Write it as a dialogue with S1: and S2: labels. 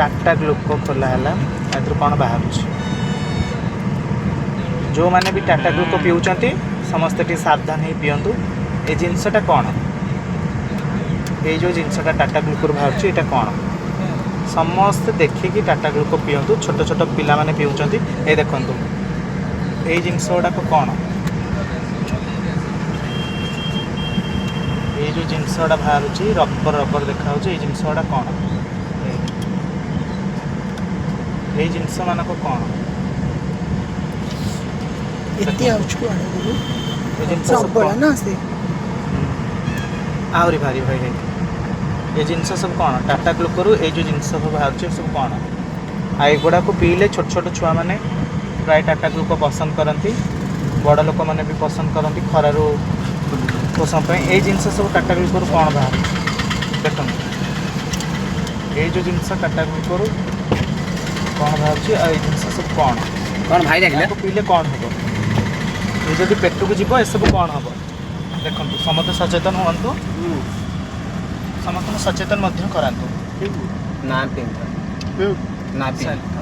S1: ଟାଟା ଗ୍ଲୁକୋ ଖୋଲା ହେଲା, ଏଥିରୁ କ'ଣ ବାହାରୁଛି? ଯେଉଁମାନେ ବି ଟାଟା ଗ୍ଲୁକୋ ପିଉଛନ୍ତି, ସମସ୍ତେ ଟିକେ ସାବଧାନ ହେଇ ପିଅନ୍ତୁ। ଏ ଜିନିଷଟା କ'ଣ? ଏଇ ଯେଉଁ ଜିନିଷଟା ଟାଟା ଗ୍ଲୁକୋରୁ ବାହାରୁଛି, ଏଇଟା କ'ଣ? ସମସ୍ତେ ଦେଖିକି ଟାଟା ଗ୍ଲୁକୋ ପିଅନ୍ତୁ। ଛୋଟ ଛୋଟ ପିଲାମାନେ ପିଉଛନ୍ତି। ଏ ଦେଖନ୍ତୁ, ଏଇ ଜିନିଷ ଗୁଡ଼ାକ କ'ଣ? ଏଇ ଯେଉଁ ଜିନିଷ ଗୁଡ଼ା ବାହାରୁଛି, ରବର ରବର ଦେଖାହେଉଛି, ଏଇ ଜିନିଷ ଗୁଡ଼ା କ'ଣ? ଏଇ ଜିନିଷ ମାନଙ୍କ କ'ଣ?
S2: ଏତେ ଆସୁଛି କୁଆଡ଼େ ଗୁରୁ?
S1: ଏ ଜିନିଷ ସବୁ
S2: ପ୍ରବଳ
S1: କ'ଣ?
S2: ନା ସେ।
S1: ଆହୁରି ଭାରି ଭାଇ ଭାଇ, ଏ ଜିନିଷ ସବୁ କ'ଣ? ଟାଟା ଗ୍ଲୁକୋରୁ ଏଇ ଯେଉଁ ଜିନିଷ ସବୁ ବାହାରୁଛି, ଏ ସବୁ କ'ଣ? ଆଉ ଏଗୁଡ଼ାକୁ ପିଇଲେ ଛୋଟ ଛୋଟ ଛୁଆମାନେ ପ୍ରାୟ ଟାଟା ଗ୍ଲୁକୋ ପସନ୍ଦ କରନ୍ତି, ବଡ଼ ଲୋକମାନେ ବି ପସନ୍ଦ କରନ୍ତି ଖରାରୁ ପୋଷଣ ପାଇଁ। ଏଇ ଜିନିଷ ସବୁ ଟାଟା ଗ୍ଲୁକୋରୁ କ'ଣ ବାହାରୁଛି ଦେଖନ୍ତୁ। ଏଇ ଯେଉଁ ଜିନିଷ ଟାଟା ଗ୍ଲୁକୋରୁ କ'ଣ ବାହାରୁଛି ଆଉ ଏଇ ଜିନିଷ ସବୁ କ'ଣ?
S3: କ'ଣ ଭାଇ ଡାକିଲେ?
S1: ଏହାକୁ ପିଇଲେ କ'ଣ ହେବ? ଏ ଯଦି ପେଟକୁ ଯିବ, ଏସବୁ କ'ଣ ହେବ ଦେଖନ୍ତୁ। ସମସ୍ତେ ସଚେତନ ହୁଅନ୍ତୁ, ସମସ୍ତଙ୍କୁ ସଚେତନ ମଧ୍ୟ କରାନ୍ତୁ।
S3: ନା ପିନ୍ଧ ନା ପିନ୍ଧ।